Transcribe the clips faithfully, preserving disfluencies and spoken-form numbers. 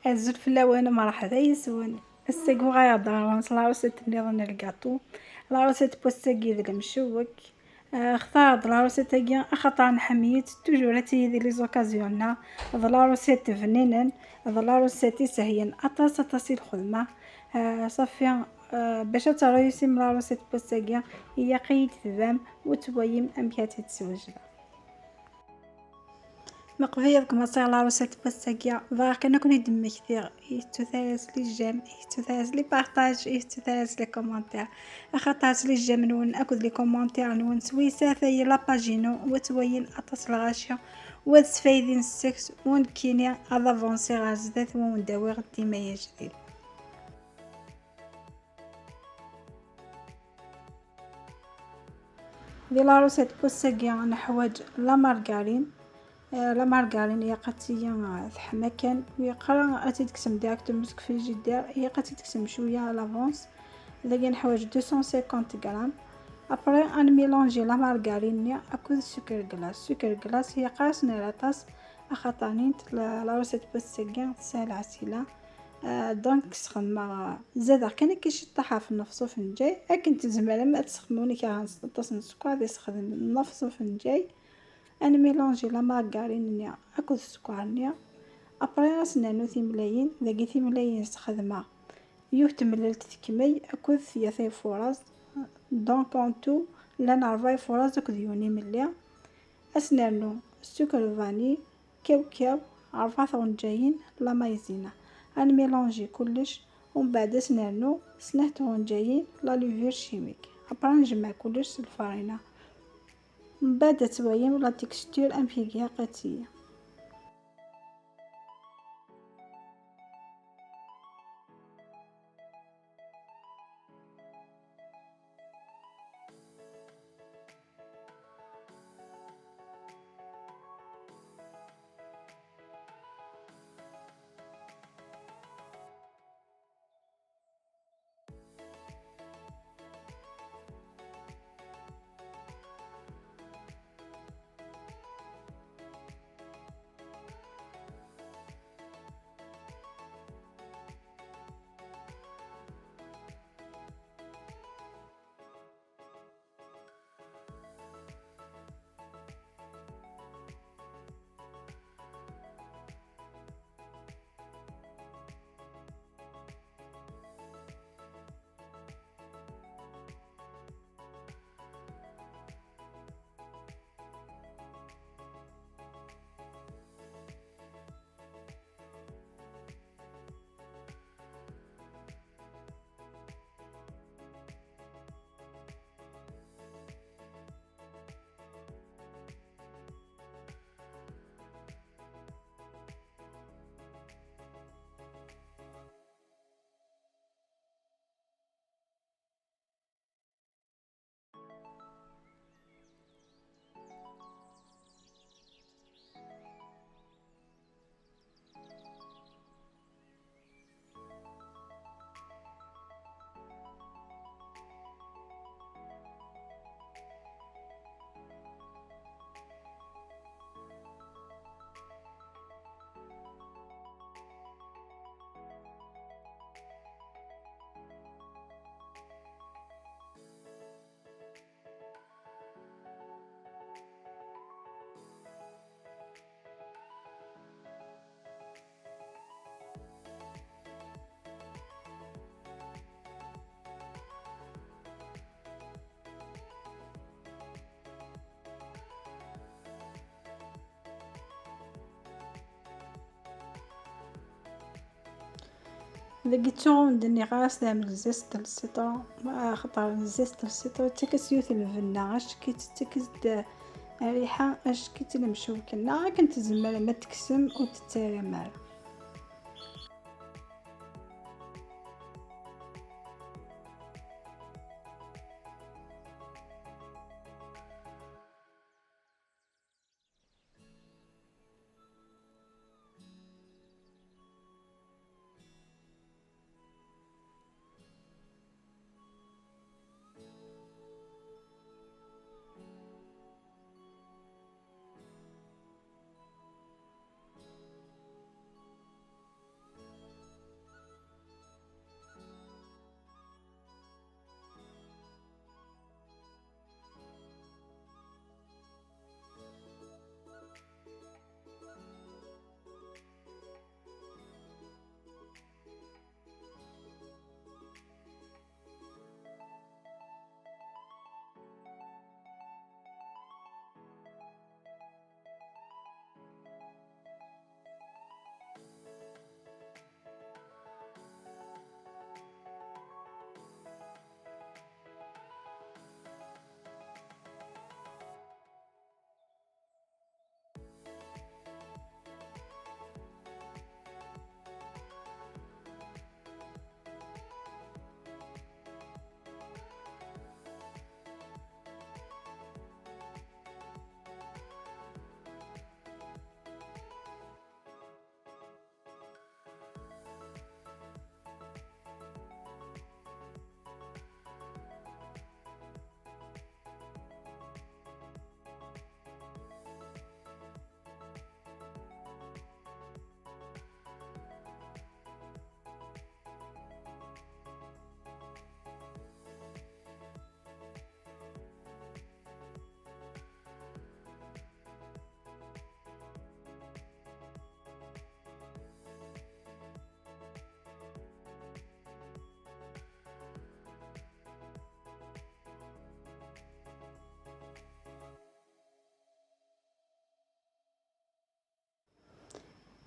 Azul fell-awen, mṛeḥba yes-wen. Ass-agi uɣaleɣ-d ɣer-wen s la recette nniḍen n lgaṭu. La recette n wass-agi d lemcewwek. Ah, xtareɣ-d la recette-agi axaṭer nḥemmel-itt, toujours ad tili di les occasions-nneɣ. D la recette bninen, d la recette isehlen aṭas, aṭas i lxedma. Ah, ṣafi, ah, bac ad terreyusim la recette n wass-agi, ilaq ad iyi-d-tebɛem u ad twalim amek ad tt-id-swejdeɣ. Meqbel ad kmaṣiɣ la recette n wass-agi, bɣiɣ kan ad ken-id-mmektiɣ, yettut ara s les j'aime, yettut ara s les partages, yettut ara s les commentaires. Axaṭer s les j'aime-nwen akked les commentaires-nwen swayes ara tali la page-inu u ad twalim aṭas n lɣaci u ad sfaydin seg-s, u nekkini ad avansiɣ ɣer zdat u ad wen-d-awiɣ dima ajdid. Di la recette n wass-agi neḥwaǧ la margarine. Eh, la margarine ilaq ad tili, eh, teḥma kan, u ilaq ara ad tt-id-teksem directement seg frigidaire, ilaq ad tt-id-teksem cwiya à l'avance. Dagi neḥwaǧ deux cent cinquante grammes. Après, ad nmilanji la margarine-nni akked sucre glace. Sucre glace ilaq ara s-nerr aṭas, axaṭer nint la, la recette n wass-agi tesɛa lɛesila. Ah, donc sxedmeɣ, zadeɣ kan akka ciṭṭaḥ ɣef nnefṣ ufenǧay. Akken tzemrem ad tesxedmem win ikerhen aṭas n sskeṛ, ad isexdem nnefṣ ufenǧay. Ad nmilanji la margarine-nni akked sskeṛ-nni. Après, ad s-nernu timlayin. Dagi timlayin sxedmeɣ yiwet temlalt tekmel akked tyata ifuṛaẓ. Donc, en tout, llan ṛebɛa ifuṛaẓ akked yiwen imelli. Ad s-nernu ssuker lvani, kawkaw, ṛebɛa tɣenǧayin la maïzena. Ad nmilanji kullec, umbeɛd ad s-nernu snat tɣenǧayin la levure chimique. Après, ad nejmeɛ kullec s lfarina. Mbeɛd ad twalim la texture amek i ilaq ad tili. Dagi ttuɣ ur d-nniɣ ara s tɛemel zest n lsitṛu, axaṭer zest n lsitṛu yettak-as yiwet n lbenna, acki tettak-as-d rriḥa, acki d lemcewk-nneɣ, akken tzemrem ad teksem ur tettarram ara.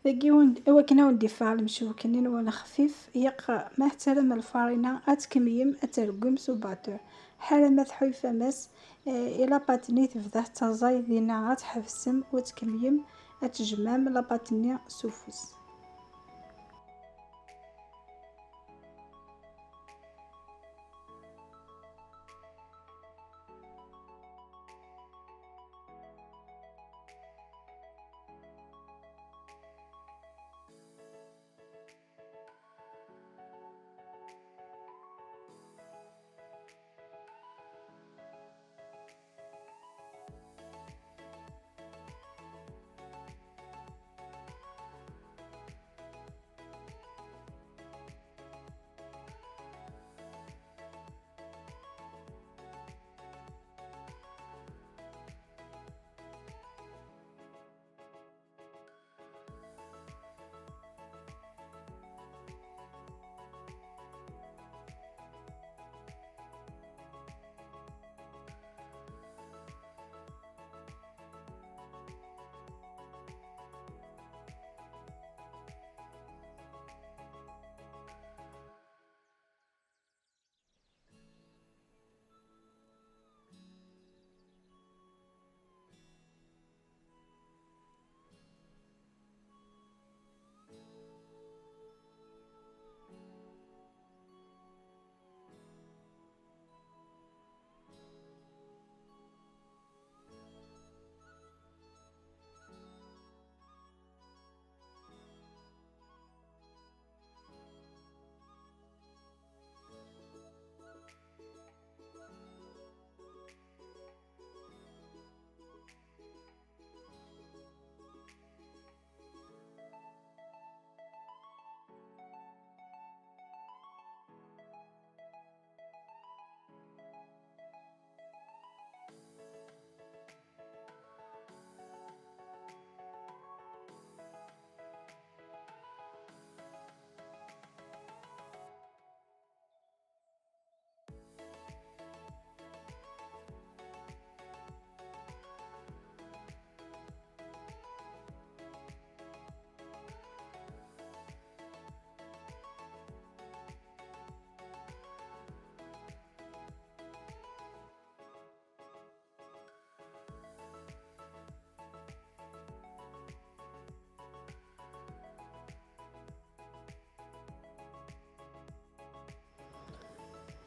Dagi wen-, iwakken ad wen-d-iffeɣ lemcewk-nni n lexfif, yeq ma tettaram lfarina, ad tkemmlem ad tregmem s ubatur. Ḥala ma tḥulfam-as, eh, i la pâte-nni tebda tettaẓay, dinna ad tḥebsem u ad tkemmlem ad tjemɛem la pâte-nni s ufus.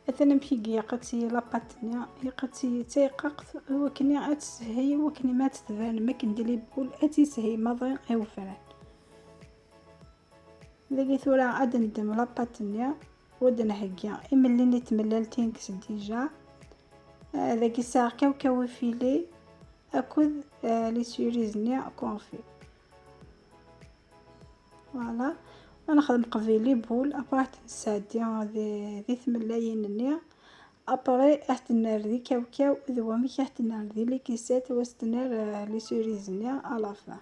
Atan amek i ilaq ad tili la pâte-nni, ilaq ad tili d tayqaqt, iwakken ad teshel, iwakken ma ad tban akken d les boules, ad teshel maḍi i ufran. Dagi tura ad d-neddem la pâte-nni, u ad d-nheggi imellil n tmellalin-is déjà. Ah, dagi sɛiɣ kawkaw effilé akked, ah, les cerises-nni confit. Voilà. Ad nexdem qbel les boules, après ad t-nesɛeddi di, di tmellayin-nni. Après ad t-nerr di kawkaw, d wamek ad t-nerr di les caissettes, u ad t-nerr, ah, les cerises-nni à la fin.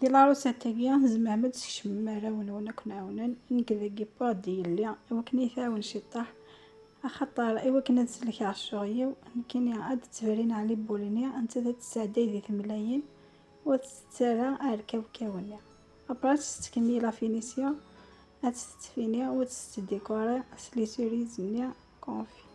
Di la recette-agi, tzemrem ad teskecmem arraw-nwen ad ken-ɛawnen. Nekk dagi wwiɣ-d yelli, iwakken ad yi-tɛawen ciṭṭaḥ. Axaṭer i wakken ad sellkeɣ ccɣel-iw, nekkini ad d-ttberrineɣ les boules-nni, nettat ad tesseɛday di temlayin, ur tettett ara ar kawkaw-nni. Après ad tettkemmil la finition, ad tettfini, ur tettdikuri s les cerises-nni confit.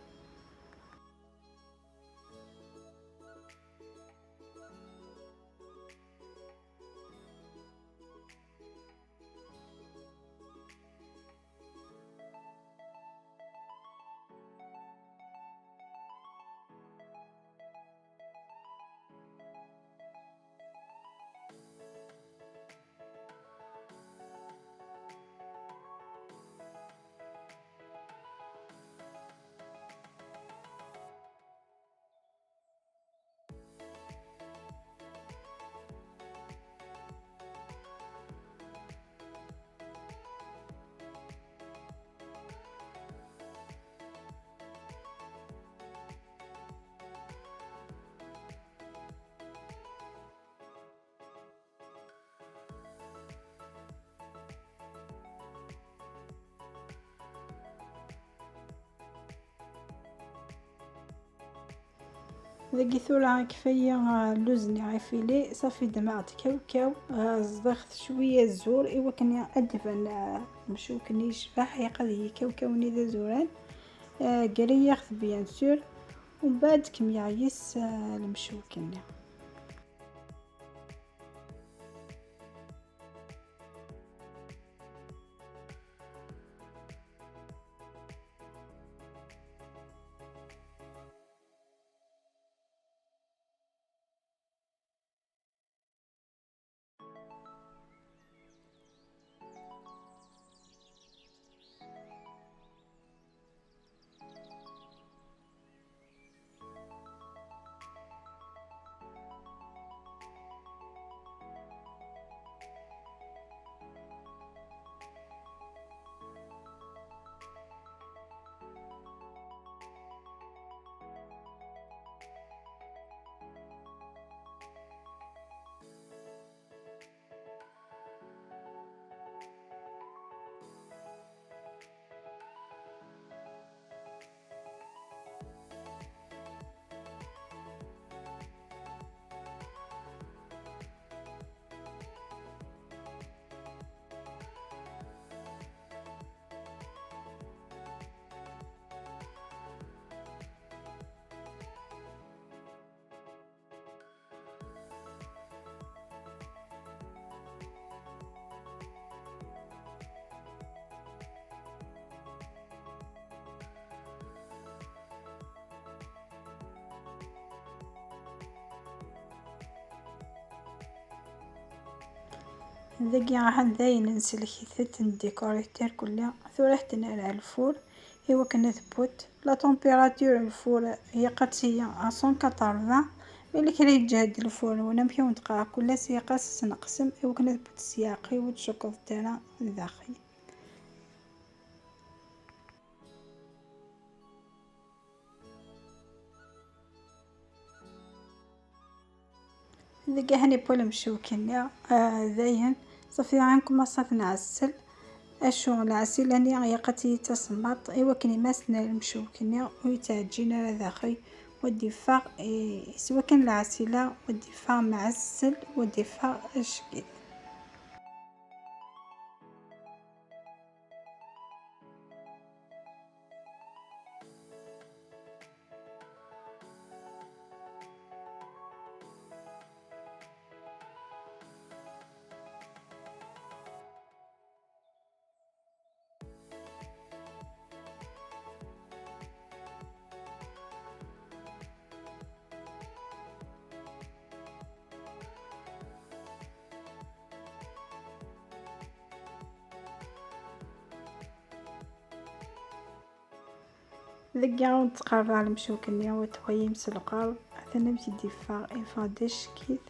Dagi tura ikfa-yi, ah, lluz-nni ifili, ṣafi ddmeɣ-d kawkaw, ah, ẓḍiɣ-t cwiya zur, i wakken ad d-iban, ah, lemcuk-nni yecbeḥ, ilaq ad yili kawkaw-nni d azuran. Ah, grillɣ-t bien sûr, umbeɛd kemmleɣ yis, ah, lemcuk-nni. Dagi ahat dayen nselkit-d, ndikuri-t irkelli. Tura ad t-nerr ar lfur i wakken ad tewwet. La température n lfur ilaq ad tili à cent quatre-vingts. Mi kra yeǧhed lfur-nwen, amek i wen-d-qqareɣ, kul ass ilaq ad s-tesneqsem i wakken ad tewwet s yiɛeqqi, ur tcukkeḍ ara daxel. Deg ahan yewwa lemcewk-nni, ah, dayen, ṣafi, nkumaṣ ad t-nɛessel. Acu, lɛesila-nni ilaq ad tili d tasemmaḍt, i wakken ma s-nerr lemcewk-nni ur yettɛeǧǧin ara daxel, u ad d-iffeɣ, eh, s wakken lɛesila, u ad d-iffeɣ mɛessel, u ad d-iffeɣ acegget. Deg-a ur d-ttqerribeɣ lemcuk-nni, ur t-wayim s lqerb, atan amek i d-iffeɣ, iffeɣ-d acek-it.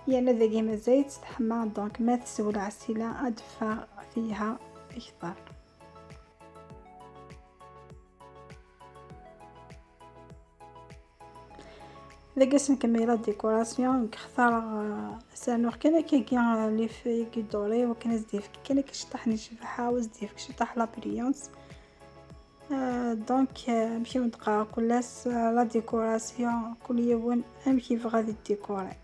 Yerna dagi mazal-itt teḥma, donc ma tessew lɛesila ad d-teffeɣ telha akter. Dagi ad s-nkemmel la décoration, nekk xtareɣ, eh, ad s-rnuɣ kan akkagi, eh, les feuilles dorées, wakken ad s-d-yefk kan akka ciṭṭaḥ n ccbaḥa, u ad s-d-yefk ciṭṭaḥ la brillance. Euh, donc, euh, amek i wen-d-qqareɣ, kul ass, euh, la décoration, kul yiwen amek yebɣa ad iddikuri.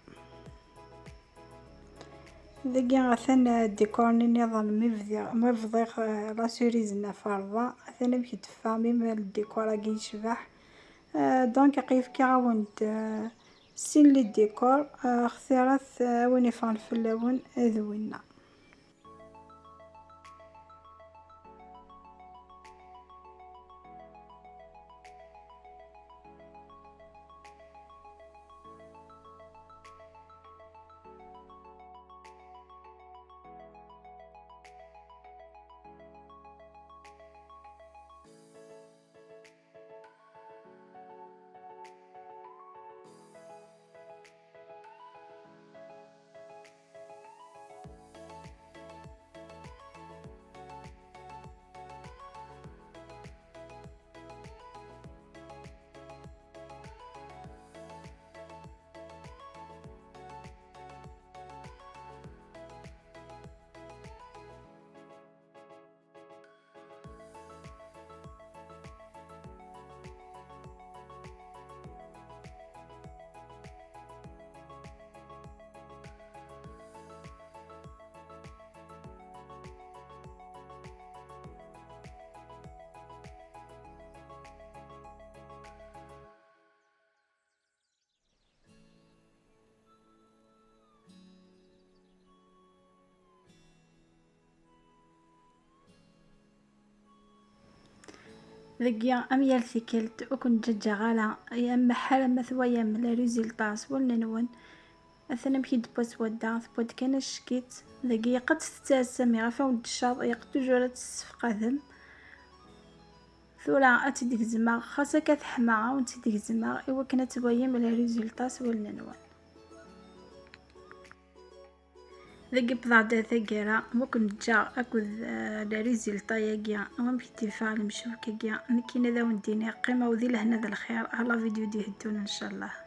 Dagi atan, euh, ddikur-nni nniḍen mi bdiɣ, mi bḍiɣ, euh, la cerise-nni ɣef rrba, atan amek i d-teffeɣ, mi ma ddikkur-agi yecbeḥ. Euh, donc, aql-i fkiɣ-awen-d, euh, sin les décors, euh, xtirat, euh, a win yeffɣen fell-awen, euh, d winna. Dagi, am yal tikkelt, ur ken-ǧǧaǧǧaɣ ara, am aḥal ma twayam les résultats s wallen-nwen. Atan amek i d-tewwa swadda, tewwa-d kan acekkit. Dagi, yeqqed tettɛassam, iɣef awen-d-ccaḍ, yeqqed toujours ad tt-tessefqadem. Tura ad tt-id-gezmeɣ, xas akka teḥma, ad wen-tt-id-gezmeɣ, i wakken ad twayem les résultats s wallen-nwen. Dagi wwḍeɣ-d ar taggara, ma ken-ǧǧaɣ akked, eh, les résultats-agi, wamek i d-yeffeɣ lemcewk-agi, nekkini ad awen-d-iniɣ, qqimew di lehna d lxir, ar la vidéo d-iheddun, ncallah.